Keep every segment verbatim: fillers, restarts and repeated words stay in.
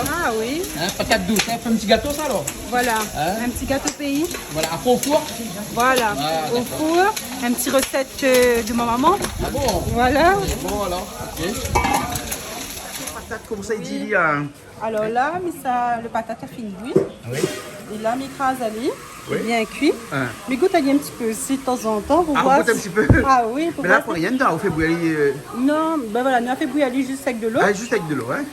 Ah oui. Hein, patate douce, hein, fais un petit gâteau, ça, alors. Voilà, hein ? Un petit gâteau pays. Voilà, après au four. Voilà, au four. Ah, d'accord. Une petite recette, euh, de ma maman. Ah bon ? Voilà. Bon, alors, ok. Patate, koman sa i di, hein ? Alor la, mi sa, lo patat la fine bouyi. Oui. É la, mi kraz ali, oui, bien kui. Hein. Mi gout ali in ti pé osi, tanzantan, pou voir si... Ah, ou gout in ti pé ? Ah oui, pou voir si... Mé la, pou rien dedan, ou fé bouyi ali, euh. Non, bin voilà, nou la fé bouyi ali zis avèk dolo. Ah, zis avèk dolo, hein.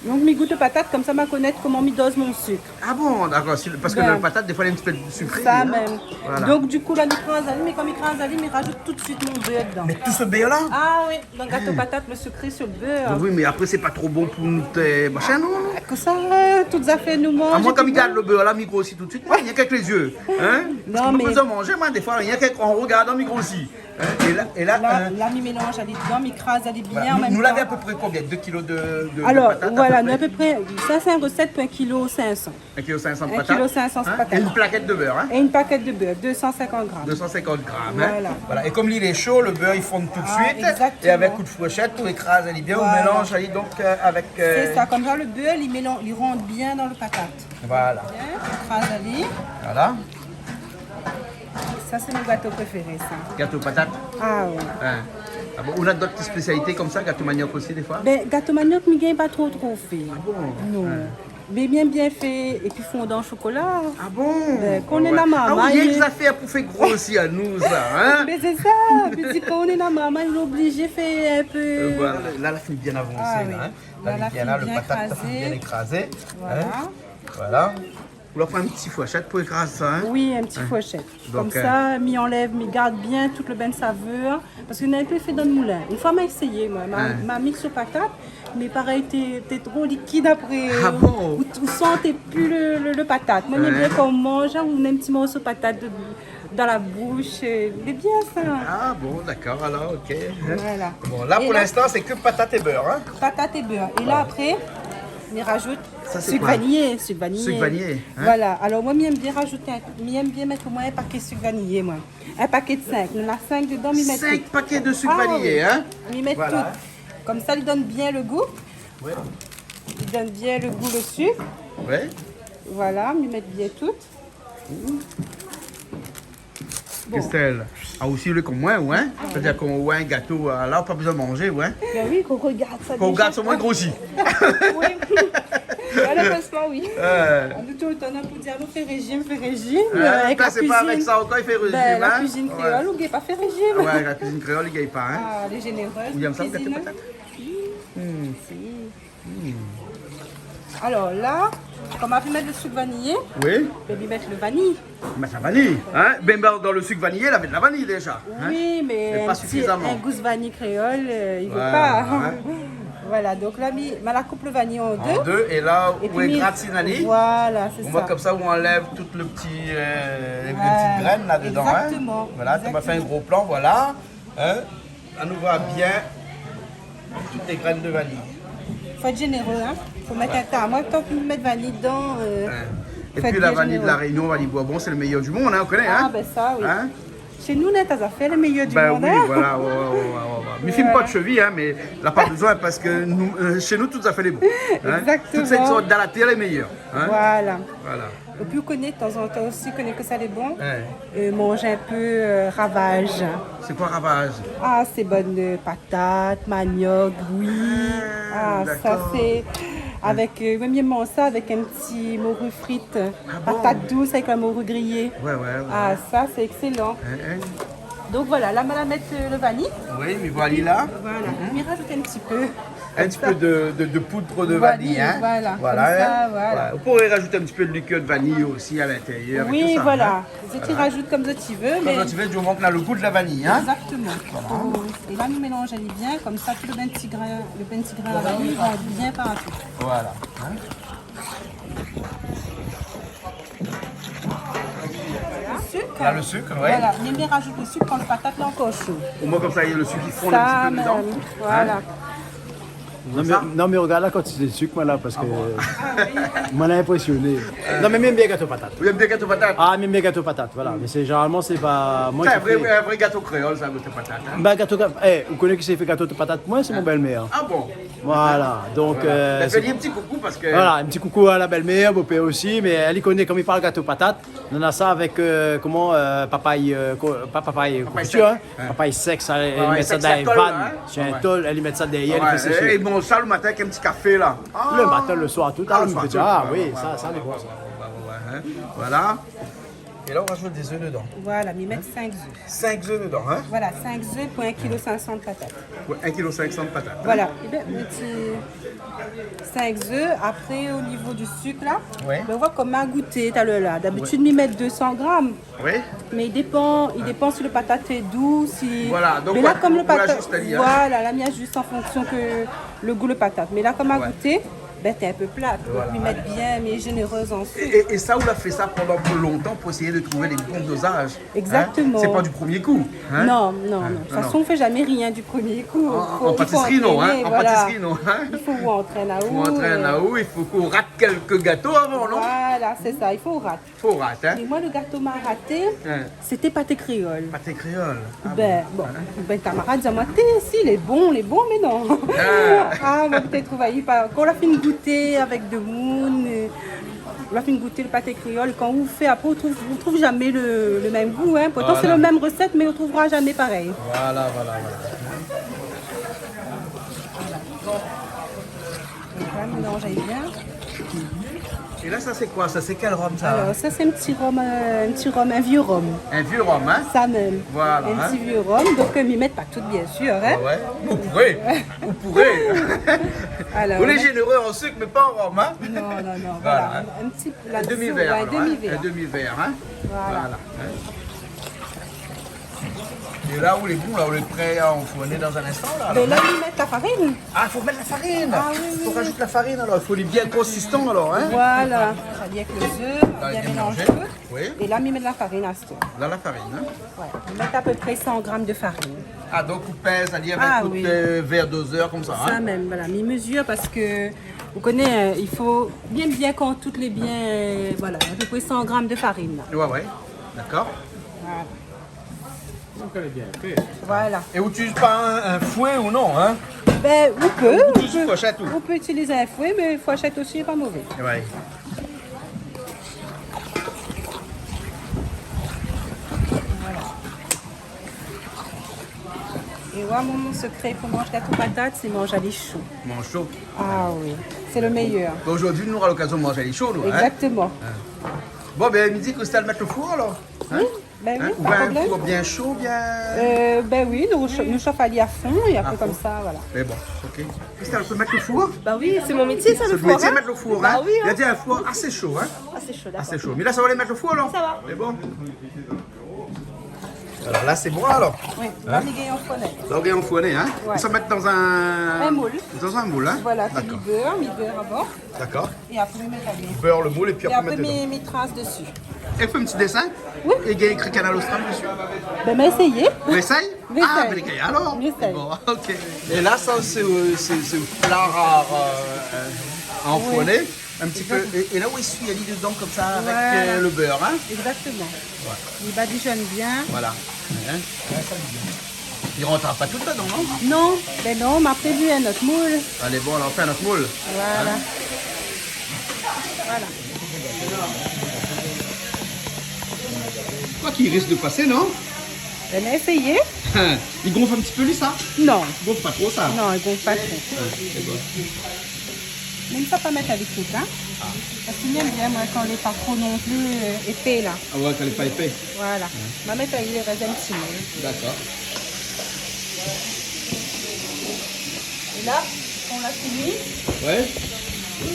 Donk, mi gout lo patat, konmsa, ma koné koman mi doz mon sik. Ah bon, d'accord, si, parce que le patate, des fois, il y a un petit peu de sucré, hein. Bin. Sa mèm. Voilà. Donk, du kou, la, mi kraz ali, mé kan mi kraz ali, mi razout tout suit mon bèr dedan. Mais tout ce beurre-là ? Ah oui, dan gato patat, le secret, c'est le beurre. Oui, mais après, c'est pas trop bon pour notre, euh, machin, non, non. Ah, kosa, euh, tout zafèr nou manz, épi bon. Ah, moi, kan mi gard le beurre, la, mi grosi tout suit. Moi, rien qu'avec les yeux, hein. Non, mais... Parce que moi, mi pé manzé, moi, des fois, rien qu'en regardant, mi grosi. Hein, é la, é la, la, euh, la, mi mélanz ali dedan, mi kraz ali bien an mèm tan. Voilà, nou, nou lavé à peu près combien ? Deux kilos de, de, de patate, à peu près ? Alor, voilà, nou, à peu près, sa, sé in resèt pou in kilo sink san. Un kilo cinq cents de patate. Un kilo cinq cents de patate. Hein ? Et une plaquette de beurre, hein ? Et une plaquette de beurre, deux cent cinquante grammes. Deux cent cinquante grammes, hein ? Voilà. Voilà. Et comme il est chaud, le beurre, il fond tout de suite. Ah, exactement. Et avec coup de fourchette, ou ékraz ali bien, ou mélanz ali donc, euh, avec, euh... Sé sa, konmsa, lo bèr, li mélan-, li rant bien dan lo patat. Voilà. Bien, ou kraz ali. Voilà. Sa, sé mon gato préféré, sa. Gato patat ? Ah oui. Hein. Ah bon, ou na dot spésialité konmsa, gato maniok osi, des fois ? Bin, gato maniok, mi gingn pa tro, tro fé. Ah bon ? Non. Hein. Mé bien, bien fé, épi fondan o shokola. Ah bon ? Bin, kan ou néna marmay... Ah oui, néna zafèr pou fé grosi anou, sa, hein ? Mé sé sa, mi di, kan ou néna marmay, ou lé oblizé fé in pé. Euh, voilà, la, la fine bien avansé, la, hein. Ah oui. La, la, li bien la, lo patat la fine bien ékrazé. Voilà. Voilà. Ou la pran in ti fourshèt pou ékraz sa, hein ? Oui, in ti fourshèt. Donk, konmsa, euh, mi anlèv, mi gard bien tout lo bin savèr. Parske nou la in pé fé dan lo moulin. In foi, ma éséyé, moin. Ma, ma miks lo patat, mé parèy, té, té tro likid apré. Ah bon ? Ou, ou santé pi lo, lo, lo patat. Moin, mi èm bien kan ou manz, ou néna in ti morso patat de, dan la boush, euh, lé bien, sa. Ah bon, d'accord, alors, ok. Voilà. Bon, la, pou linstan, sé ke patat é bèr, hein ? Patat é bèr. É la, apré, mi razout sik vaniyé. Sa, sé koi ? Sik vaniyé. Sik vaniyé, hein ? Voilà. Alor, moin, mi èm bien razout in, mi èm bien mèt omoin in paké sik vaniyé, moin. In paké de sink. Nou néna sink dedan, mi mèt tout. Sink paké de sik vaniyé, hein ? Ah oui. Mi mèt tout. Voilà. Konmsa, li donn bien lo gou. Oui. Li donn bien lo gou, lo sik. Oui. Voilà, mi mèt bien tout. Bon. Christelle, ah, ou osi lé konm moin, ou, hein ? Ah oui. Sétadir kan ou oi in gato, euh, la, ou la pa bezoin manzé, ou, hein ? Bin oui, kan ou rogard sa déza. Kan ou rogard sa, moin grosi. Oui. Malérezman, oui. Ouais. Nou, toultan, nou la pou dir, nou fé réjim, fé réjim, euh, avèk la kuizine. Hein, sé pa avèk sa ankor i fé réjim, hein ? Bin, la kuizine kréol, ou gingn pa fé réjim. Ouais, la kuizine kréol, i gingn pa, hein ? Ah, lé zénéré, la kuizine. Ou yèm sa, ou gingn pa ? Hmm. Si. Hmm. Alor la, konm ma fine mèt lo sik vaniyé, oui, bin, mi mèt lo vaniy. Mèt la vaniy, hein ? Bin, dan, dan lo sik vaniyé, la mèt la vaniy déza, hein ? Oui, mé pa sifizaman. Mé in ti, in gous vaniy kréol, euh, i vé pa. Ouais, ouais. Voilà, donk la, mi, ma la koup lo vaniy an dé. An dé, é la, ou égratin ali. Voilà, sé sa. Omoin, konmsa, ou anlèv tout lo ti, euh, lé, lé ti grèn la dedan, hein ? Exactement. Voilà, ou la fé in gro plan, voilà. Hein ? La, nou voi bien tout lé grèn de vaniy. Fo èt zénéré, hein ? Fo mèt in ta. Moin, kan mi mèt vaniy dedan, euh, fo èt bien zénéré. Hein. Épi la vaniy de La Réunion, vaniy Bourbon, sé lo méyèr du mond, hein, ou koné, hein ? Ah, bin sa, oui. Hein ? Shé nou, néna ta zafèr lé méyèr du mond, hein ? Bin oui, voilà, ouais, ouais. Mi fim pa de shevi, hein, mé la pa bezoin parske nou, euh, shé nou, tout zafèr lé bon, hein ? Exactement. Tout sak i sort dan la tèr lé méyèr, hein ? Voilà. Voilà. Épi, ou koné, tanzantan osi, ou koné kosa lé bon ? Ouais. Euh, manz in pé, euh, ravaz. Sé koi ravaz ? Ah, sé bann, euh, patat, maniok, bouyi. Ah, sa, d'accord. Ah, sé avèk, euh, moin, mi manz sa avèk in ti mori frit. Ah bon ? Patat dous avèk la mori griyé. Ouais, ouais, ouais. Ah, sa, sé ékselan. Hein, hein. Donk voilà, la, ma la mèt, euh, lo vaniy. Oui, mi voi ali la. Voilà. Mhm. Mi razout in ti pé. Un petit peu de, de, de poudre de vanille, hein. Vanille, voilà. Voilà, hein. Konmsa, voilà. Ouais. Ou pouré razout in ti pé de likèr de vaniy osi a l'intérieur et tout ça, hein. Oui, voilà. Zot i razout konm zot i vé, mé... Konm zot i vé, du moman ke na lo gou de la vaniy, hein. Exactement. Voilà. É la, nou mélanz ali bien, konmsa, tout lo bann ti grin, lo bann ti grin la vaniy i rant bien partou. Voilà. Hein. Sik. La, lo sik, oui. Voilà, mi, mi razout lo sik kan lo patat lé ankor sho. Omoin, konmsa, lo sik i fon in ti pé dedan. Sa mèm, voilà. Hein ? Non, mé, non, mé rogard la kantité de sik, moin, la, parske moin la inprésioné. Non, mé mi èm bien gato patat. Ou èm bien gato patat ? Ah, mi èm bien gato patat, voilà. Mé sé, zénéralman, sé pa moin ki fé. Sé in vré, in vré gato kréol, sa, gato patat, hein ? Bin, gato, eh, ou koné kisa i fé gato patat ? Moin, sé mon bèl-mèr. Ah bon ? Voilà, donk, voilà. Euh, ben, fé in ti koukou parske... Voilà, in ti koukou à la bèl-mèr, bopèr osi, mé èl i koné, kom i parl gato patat, nou na sa avèk, euh, koman, euh, papay, euh, ko-, pa papay, papay konfitir, sèk, hein. Papay sèk, sa, èl i mèt sa dan in van, su in tol, èl i mèt sa dèrièr, èl i fé séshé. É bon, sa, le matin, avèk in ti kafé, la. Le matin, le soir, tout le tan, mi pé dir, ah oui, sa, sa, lé bon, sa. Ouais, ouais, ouais, hein. Voilà. É la, ou rajout dé zèf dedan. Voilà, mi mèt sink zèf. Sink zèf dedan, hein ? Voilà, sink zèf pou in kilo sink san de patat. Pou in kilo sink san de patat, hein ? Voilà. É ben, mi mèt sink zèf. Apré, o nivo du sik, la, ben, ou voi, kom ma gouté talèr la. Dabitid, mi mèt dé san gram. Oui. Mé i dépan, i dépan si le patat lé dou, si... Voilà, donk, mé la, kom le patat, ou ajis ali, hein. Voilà, la, mi ajis an fonksion ke le gou le patat. Mé la, kom ma gouté, ben, té in pé plat, donk mi mèt bien, mi lé zénérèz an sik. É, é, é sa, ou la fé sa pandan pli lontan pou éséy trouv le bon dozaz, hein ? Exactement. Sé pa du promié kou, hein ? Non, non, non. De tout fason, ou fé zamé rien du promié kou. An, an patisri, non, hein ? An patisri, non, hein ? I fo ou antrèn aou. Fo ou antrèn aou, i fo ou rat kèk gato avan, non ? Voilà, sé sa, i fo ou rat. Fo rat, hein ? Mé moin, le gato ma raté, sété paté kréol. Paté kréol. Ah bon. Ben, bon, ben, kamarad, di amoin, té, si, lé bon, lé bon, mé non. Ah, moin, pétèt, trouv ali pa. Kan ou la fine gouté avèk demoun, euh, ou la fine gouté le paté kréol, kan ou fé, apré, ou trouv, ou trouv zamé le, le mèm gou, hein. Pourtan, sé le mèm resèt, mé ou trouvra zamé parèy. Voilà, voilà, voilà. Donk la, mélanz bien. É la, sa, sé koi, sa ? Sé kèl rom, sa ? Alor, sa, sé in ti rom, euh, in ti rom, in vié rom. In vié rom, hein ? Sa mèm. Voilà, hein. In ti vié rom. Donk, euh, mi mèt pa tout, bien sir, hein. Ouais, ouais. Ou pouré. Ou pouré. Alor, ou lé zénérèz an sik, mé pa an rom, hein. Non, non, non, voilà, hein. In ti, la, in demi-vèr, ouais, alor, hein. Demi-vèr. In demi-vèr, hein. Voilà. Voilà, hein. É la, ou lé bon, la, ou lé pré a anfourné dan in instan, la, alor, hein. Mé la, mi mèt la farine. Ah, fo mèt la farine. Ah oui, oui, oui. Fo rajout la farine, alor. I fo li lé bien konsistan, alor, hein. Voilà. Sa i vien avèk le zèf, bien mélanzé. Oui. É la, mi mèt la farine astèr. La, la farine, hein. Ouais. Mi mèt apépré san gram de farine. Ah, donk, ou pèz, sa i vien avèk, euh, vèr dozèr, konmsa, hein. Sa mèm, voilà. Mi mezir parske, ou koné, euh, i fo bien, bien kan tout lé bien, euh, voilà, apépré san gram de farine, la. Ouais, ouais. Dakor. Voilà. Donk, èl lé bien fé. Voilà. É ou itiliz pa in, in foin ou non, hein ? Ben, ou pé, ou pé itiliz in foin, mé fourshèt osi lé pa mové. Ouais. Voilà. É moin, mon, mon sekré pou manz gato patat, sé manz ali sho. Manz sho. Ah oui, sé le méyèr. Donk, zordi, nou nora lokazion manz ali sho, nou, hein ? Exactement. Hein. Bon, ben, mi di Christelle, mèt le four, alor. Hein ? Oui. Ben oui, pa de problèm. Hein ? Ou vèl in four bien sho, bien... Euh, ben oui, nou sho-, nou shof ali a fon, é apré konmsa, voilà. A fon. Mé bon, ok. Christelle, ou pé mèt le four ? Bah oui, sé mon métié, sa, le four, hein. Sé le métié, mèt le four, hein. Bah oui, hein. Li la di in four asé sho, hein. Asé sho, dakor. Asé sho. Mé la, sa va alé mèt le four, alor ? Sa va. Mé bon. Alor la, sé bon, alor. Oui, la, mi gingn anfourné. La, ou gingn anfourné, hein. Ouais. Sa mèt dan in... In moul. Dan in moul, hein. Voilà, pi mi bèr, mi bèr avan. Dakor. Dakor. É apré, mi mèt ali. Bèr le moul é pi apré, apré, mèt dedan. Mi, mi tras desi. É fé in ti désin. Oui. É gingn ékri Kanal Austral desi. Ben, ma éséyé. Ou éséy ? Mi éséy. Ah, ben, alor. Mi éséy. Bon, ok. É la, sa, sé, euh, sé, sé pla a, euh, euh, anfourné. Oui. In ti pé. Exact. É, é la, ou ésuy ali dedan konmsa avèk, voilà, euh, le bèr, hein ? Exactement. Ouais. Li badijonn bien. Voilà. Hein ? Li rant pa tout dedan, non ? Non, ben non, ma prévu in not moul. Alé, bon, alor, fé in not moul. Voilà. Hein ? Voilà. Koi ki risk de pasé, non ? Ben, éséyé. Hein, li gonf in ti pé, li, sa ? Non. Li gonf pa tro, sa ? Non, li gonf pa tro. Hein, sé bon. Mé sa, pa mèt avèk tout, hein. Ah. Parske mi èm bien, moin, kan lé pa tro non pli, euh, épé, la. Ah ouais, kan lé pa épé. Voilà. Ouais. Ma mèt avèk le rès in ti moul. Dakor. É la, kan ou la fini. Ouais.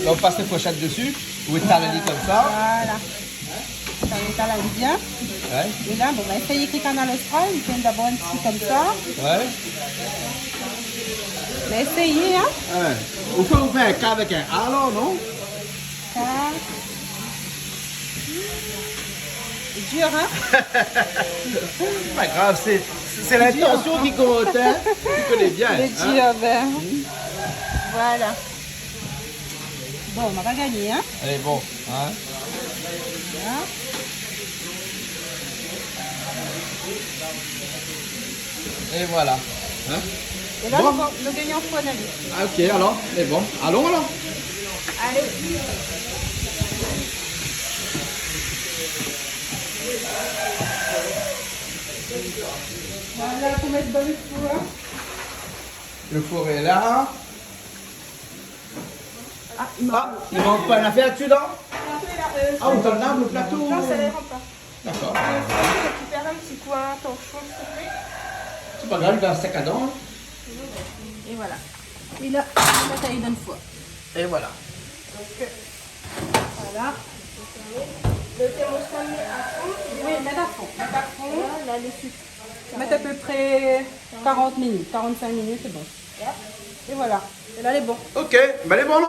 La, ou pas le fourshèt desi, ou étal ali konmsa. Voilà. Sa va étal ali bien. Ouais. É la, bon, ma éséy ékri Kanal Austral, mi fé dabor in ti konmsa. Ouais. Ma éséy, hein. Ouais. Ou pé, ou pé fé in K avèk in A, alor, non ? K. Lé dir, hein ? Pa grav, sé, sé lintansion ki kont, hein. Ou koné bien, hein. Lé dir, ben. Voilà. Bon, ma pa gingné, hein. Alé, bon, hein. Hein ? É voilà. Hein ? É la, bon, lo, lo gagnon fo, alé. Ah, ok, alor, lé bon. Alon, alor. Alé. Voilà, pou mèt dan lo four. Lo four lé la. Ah, i mank, i mank pa in afèr la dsi, non ? Apré, la, euh, ah, ou donn la, lo plato. Non, sa i rant pa. Dakor. Euh, si ou pé rékipèr in ti kou in torshon, siouplé. Sé pa grav, li va sèk adan, in. É voilà. É la, ou mèt ali dan lo four. É voilà. Donk, euh, voilà. Lo thermostat i mèt a fon. Oui, mèt a fon. Mèt a fon. Voilà, la, lo sik. Mèt apépré karant minit, karant-sink minit, sé bon. É voilà. É la, lé bon. Ok, bin, lé bon.